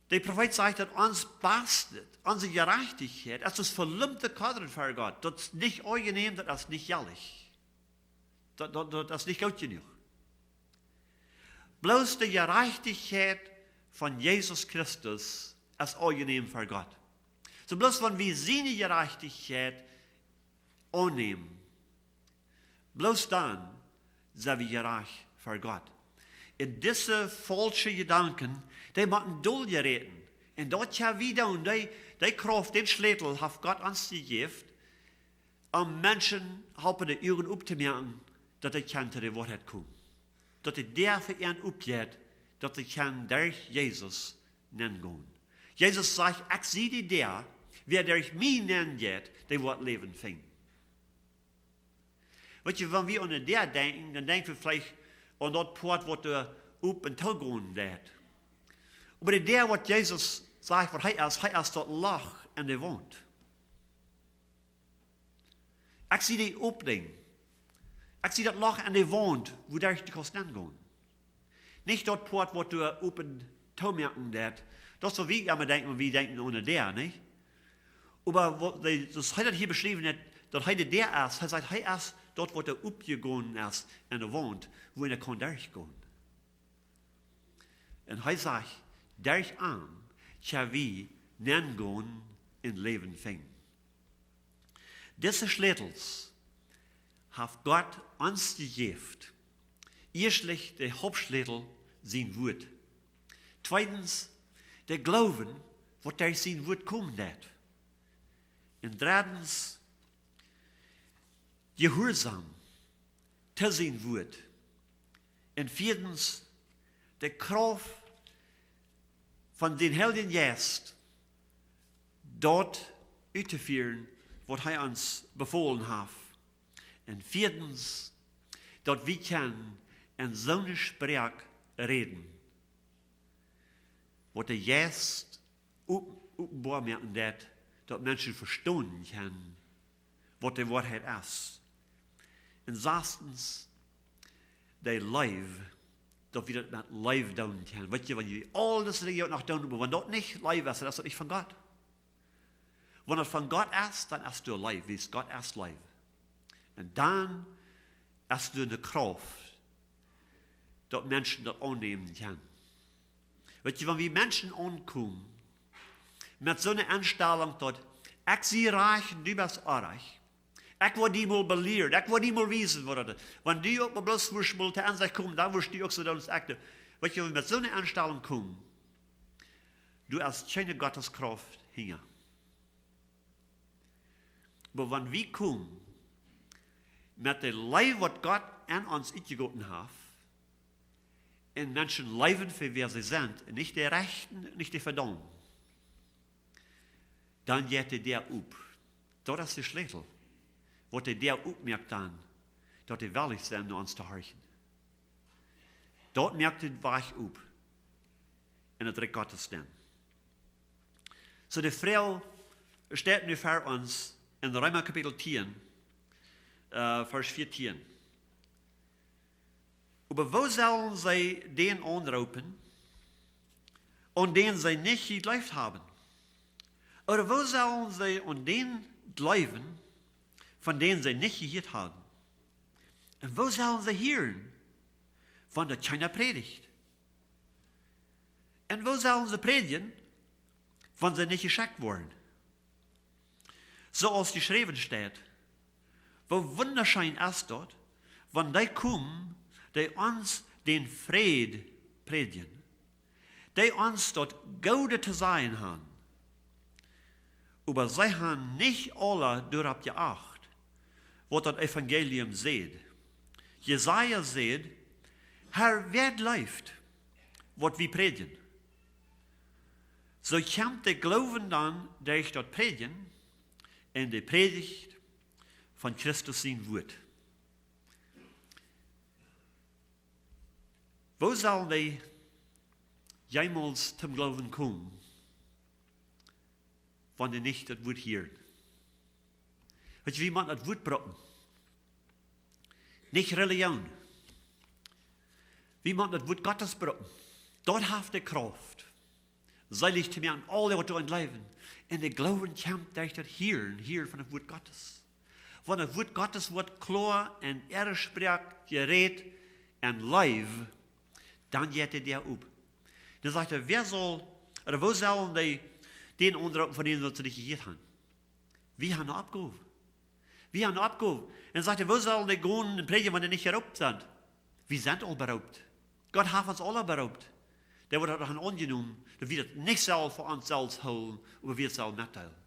De Profeet sajcht, daut ons Bastet, onse Jerajchtichkjeit, es daut velumpte Kodren ver Gott. Daut es nich aunjenäm, daut es nich jelich. Daut, daut, daut es nich goot jenuach. Bloos de Jerajchtichkjeit von Jesus Christus es aunjenäm ver Gott. Soo bloos wan wie siene Jerajchtichkjeit aunnämen, bloos dan sent wie jerajcht ver Gott. Un dise faulsche Jedanken, dee motten dol jeräten. Un daut jo wie doonen, dee, dee Krauft, dän Schlätel haft Gott ons jejäft, om Menschen halpen de Uagen optomoaken, daut dee kjennen to de Woarheit komen. Daut de Däa fa an opjeit, daut dee kjennen derch Jesus nengonen. Jesus sajcht, ekj sie de Däa, wäa derch mie nenjeit, dee woat Läwen finjen. Weet jie, wan wie aun de Däa denkjen, dan denkj wie veleicht aun daut Poat, waut doa op un too gonen deit. Oba de Däa, waut Jesus sajcht, waut hee es, hee es daut Loch en de Waunt. Ekj sie de Opening. Ekj sie daut Loch en de Waunt, wua derch du kaust nengonen. Nich daut Poat, waut doa op un too moaken deit. Daut es waut wie emma denkjen, wan wie denkjen aun de Däa, nich? Oba waut dee, soo aus hee daut hia beschräwen haft, daut hee de Däa es, hee sajcht, hee es daut, waut doa opjegonen es en de Waunt, wua eena kaun derchgonen. Un hee sajcht, derch am kjenn wie nengonen un Läwen finjen. Dise Schlätels haft Gott ons jejäft. Ieeschtlich de Hauptschlätel, sien Wuat. Tweedens, De Gloowen, waut derch sien Wuat komen deit. Un dreddens, jehuarsom to sien Wuat. Un vieedens, de Krauft von dän Heiljen Jeist, daut uttofieren, waut hee ons befolen haft. Un vieedens, daut wie kjennen en soone Sproak räden, waut de Jeist op-, openboa moaken deit, daut Menschen vestonen kjennen, waut de Woarheit es. Un sastens, de Leew, daut wie daut met Leew doonen kjennen. Weet jie, wan jie aul dise Dinja uk noch doonen, oba wan daut nich Leew es, dan es daut nich von Gott. Wan daut von Gott es, dan es doa Leew, wiels Gott es Leew. Un dan es doa eene Krauft, daut Menschen daut aunnämen kjennen. Weet jie, wan wie Menschen aunkomen met soone Enstalunk, daut ekj sie rajcht un du best oajch, ekj woa die mol belieren, ekj woa die mol wiesen, waut daut es. Wan du uk mau bloos wurscht mol to Ensecht komen, dan wurscht du uk soo doonen aus ekj doo. Weet jie, wan wie met soone Enstalunk komen, doa es kjeene Gotteskrauft hinja. Oba wan wie komen met de Leew, waut Gott aun ons utjegoten haft, un Menschen leewen fa wäa see sent, un nich dee rechten, nich dee vedaumen, dan jeit de Däa op. Daut es de Schlätel, waut de Däa opmoakt dan, daut dee wellich sent, no ons to horchen. Daut moakt dän Wajch op en daut Rikj Gottes nenn. Soo, de Froag steit nu ver ons en Reema Kapitel tieen, äh, Varsch vieetieen. Oba woo sellen see dän aunroopen, aun dän see nich jegleeft haben? Ooda woo sellen see aun dän jleewen, von dän see nich jehieet haben? Un woo sellen see hieren, wan doa kjeena prädicht? Un woo sellen see prädjen, wan see nich jeschekjt woaren? Soo aus jeschräwen steit: Woo wundascheen es daut, wan dee komen, dee ons dän Fräd prädjen, dee ons daut Goode to sajen haben. Oba see haben nich aule doaropp jeacht, waut daut Evangelium sajcht. Jesaja sajcht: Herr, wäa jleeft, waut wie prädjen? Soo kjemt de Gloowen dan derch daut Prädjen, un de Prädicht von Christus sien Wuat. Woo sellen dee jemols toom Gloowen komen, wan dee nich daut Wuat hieren? Weet jie, wie motten daut Wuat brucken. Nich Relijoon. Wie motten daut Wuat Gottes brucken. Daut haft de Krauft, seelich to moaken aule, waut doaraun jleewen. Un de Gloowen kjemt derch daut Hieren, Hieren von daut Wuat Gottes. Wan daut Wuat Gottes woat kloa un ea Sproak jerät un Leew, dan jeit de Däa op. Dan sajcht hee: Wäa saul, ooda woo sellen dee dän aunroopen, von dän waut see nich jehieet haben? Wie haben eene Oppgow. Wie haben eene Oppgow. Un sajcht hee: Woo sellen dee gonen un prädjen, wan dee nich jeroopt sent? Wie sent aul beroopt. Gott haft ons aule beroopt. Dee woat daut aunjenomen, daut wie daut nich sellen fa ons selfst hoolen, oba wie daut sellen metdeelen.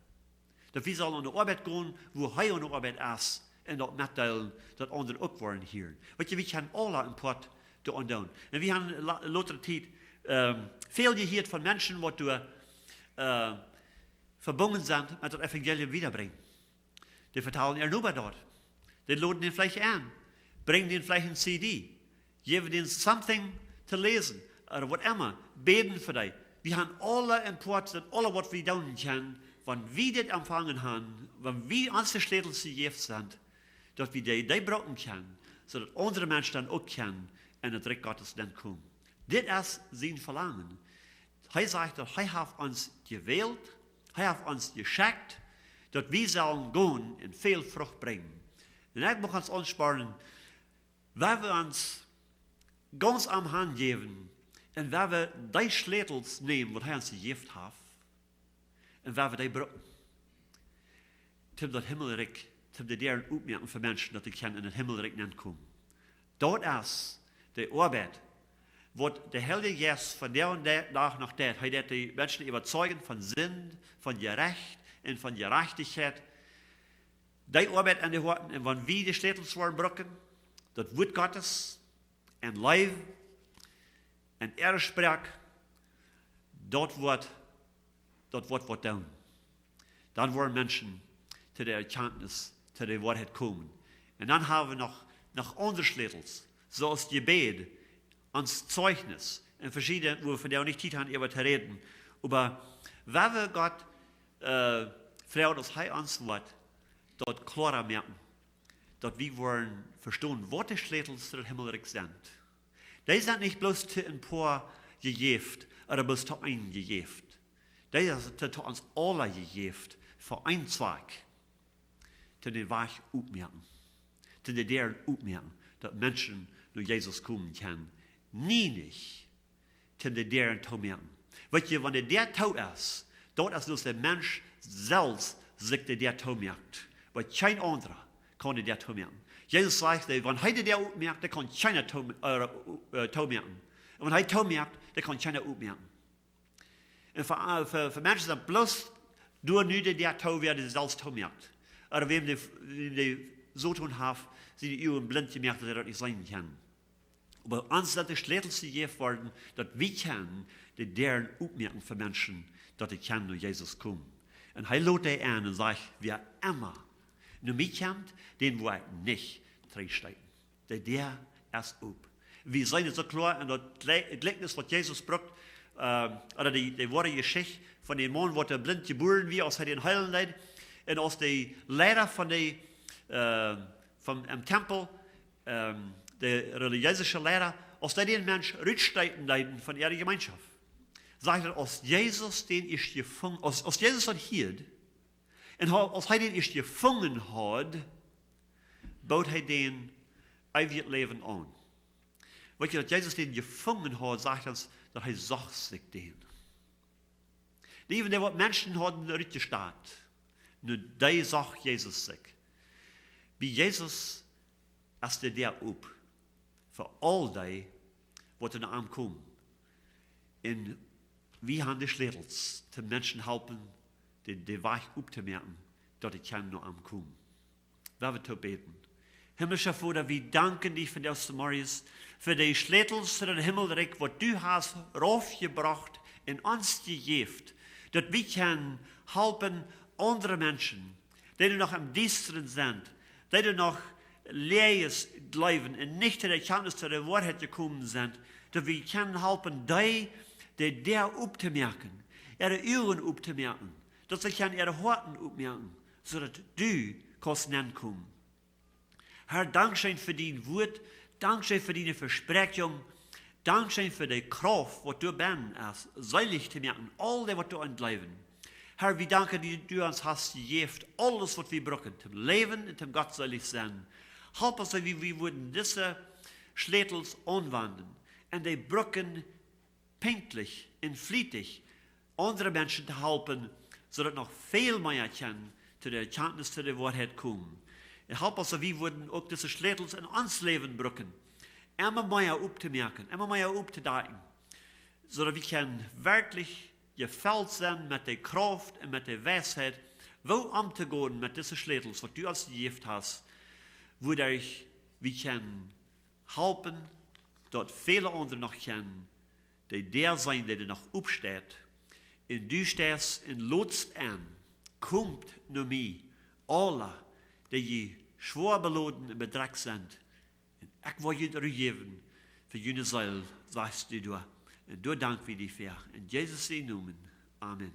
Daut wie sellen aun de Oabeit gonen, wua hee aun de Oabeit es, un daut metdeelen, daut aundre uk woaren hieren. Weet jie, wie kjennen aule een Poat doaraun doonen. Un wie haben la-, latste Tiet, ähm, väl jehieet von Menschen, waut doa, äh, vebungen sent met daut Evangelium wiedabrinjen. Dee vetalen äa Noba daut. Dee loden dän veleicht aun. Brinjen dän veleicht eene C D. Jäwen dän something to läsen. Ooda whatever. Bäden fa dee. Wie haben aule een Poat, daut aule, waut wie doonen kjennen, wan wie dit empfangen haben, wan wie ons de Schlätels jejäft sent, daut wie dee, dee brucken kjennen, soo daut aundre Menschen dan uk kjennen en daut Rikj Gottes nenn komen. Dit es sien Velangen. Hee sajcht, daut hee haft ons jewält, hee haft ons jeschekjt, daut wie sellen gonen un väl Frucht brinjen. Un ekj mucht ons aunspornen, wan wie ons gaunz aun am hanjäwen un wan wie dee Schlätels nämen, waut hee ons jejäft haft, un wan wie dee brucken, toom daut Himmelrikj, toom de Däaren opmoaken fa Menschen, daut dee kjennen en daut Himmelrikj nenn komen. Daut es de Oabeit, waut de Heilje Jeist vondoag dän Dach noch deit. Hee deit de Menschen äwazeijen von Sind, von Jerecht un von Jerajchtichkjeit. Dee Oabeit aun de Hoaten, un wan wie de Schlätels woaren brucken, daut Wuat Gottes, un Leew, un Eadsproak, daut woat, daut woat waut doonen. Dan woaren Menschen to de Erkjantnis, to de Woarheit komen. Un dan hab wie noch, noch aundre Schlätels, soo aus Jebäd, ons Zeichnis, un veschiedne, wua wie vondoag nich Tiet haben, äwa to räden. Oba wan wie Gott, äh, froagen, aus hee ons woat daut kloara moaken, daut wie woaren vestonen, waut de Schlätels to daut Himmelrikj sent. Dee sent nich bloos to een poa jejäft, ooda bloos to eenen jejäft. Dee sent to, to ons aula jejäft, fa een Zwakj. To dän Wajch opmoaken. To de Däaren opmoaken, daut Menschen no Jesus komen kjennen. Nie nich to de Däaren toomoaken. Weet jie, wan de Däa too es, daut es aus de Mensch selfst sikj de Däa toomoakt. Oba kjeen aundra kaun de Däa toomoaken. Jesus sajcht, dee, wan hee de Däa opmoakt, dan kaun kjeena too-, äh, äh, toomoaken. Un wan hee toomoakt, dan kaun kjeena opmoaken. Un fa, äh, fa, fa Menschen es daut bloos doa nu de Däa too, wäa dee selfst toomoakt. Ooda wäm de, wäm de Soton haft siene Uagen blint jemoakt, daut hee daut nich seenen kaun. Oba ons sent de Schlätels jejäft worden, daut wie kjennen de Däaren opmoaken fa Menschen, daut dee kjennen no Jesus komen. Un hee lot dee aun un sajcht, wäa emma no mie kjemt, dän woa ekj nich trigjstoten. De Däa es op. Wie seenen daut soo kloa en daut Jle-, Jlikjnis, waut Jesus brukt, äh, ooda dee, dee woare Jeschicht von dän Maun, waut doa blint jebuaren wia, aus hee dän heelen deed. Un aus de Leida von de, äh, von, em Tempel, ähm, de relijeese Leida, aus dee dän Mensch rutstoten deeden von äare Jemeenschoft. Sajcht hee, aus Jesus dän ieescht jefungen, aus, aus Jesus daut hieed, un hee, aus hee dän ieescht jefungen haud, bood hee dän eewjet Läwen aun. Weet jie, daut Jesus dän jefungen haud, sajcht ons, daut hee socht sikj dän. Nich, wan dee waut Menschen hauden rutjestat, nu dee socht Jesus sikj. Bie Jesus es de Däa op fa aul dee, waut no am komen. Un wie haben de Schlätels, de Menschen halpen, de, de Wajch optomoaken, daut dee kjennen no am komen. Lot ons toop bäden. Himmlischa Voda, wie danken die fa dise Morjes, fa de Schlätels to daut Himmelrikj, waut du hast raufjebrocht un ons jejäft, daut wie kjennen halpen aundre Menschen, dee noch em Diestren sent, dee noch Läajes jleewen un nich to de Erkjantnis, to de Woarheit jekomen sent, daut wie kjennen halpen, dee, de Däa optomoaken, äare Uagen optomoaken, daut see kjennen äare Hoaten opmoaken, soo daut du kaust nenkomen. Herr, dankscheen fa dien Wuat, dankscheen fa diene Vespräakjunk, dankscheen fa de Krauft, waut doa bennen es, seelich to moaken, aul dee, waut doaraun jleewen. Herr, wie danken die, daut du ons hast jejäft aules, waut wie brucken, toom läwen un toom gottseelich sennen. Halp ons, daut wie, wie wudden dise Schlätels aunwenden un dee brucken, pinkjlich un flietich aundre Menschen to halpen, soo daut noch väl mea kjennen to de Erkjantnis, to de Woarheit komen. Un halp ons, daut wie wudden uk dise Schlätels en ons Läwen brucken, emma mea optomoaken, emma mea optodakjen, soo daut wie kjennen werkjlich jefelt sennen met de Krauft un met de Weisheit, woo omtogonen met dise Schlätels, waut du ons jejäft hast, wuaderch wie kjennen halpen, daut väle aundre noch kjennen de Däa seenen, dee doa noch opsteit. Un du steist un lodst aun: Komt no mie, aula, dee jie schwoa beloden un bedrekjt sent, un ekj woa junt Ru jäwen fa june Seel, sajchst du doa. Un doa dank wie die fa. En Jesus sienen Nomen. Amen.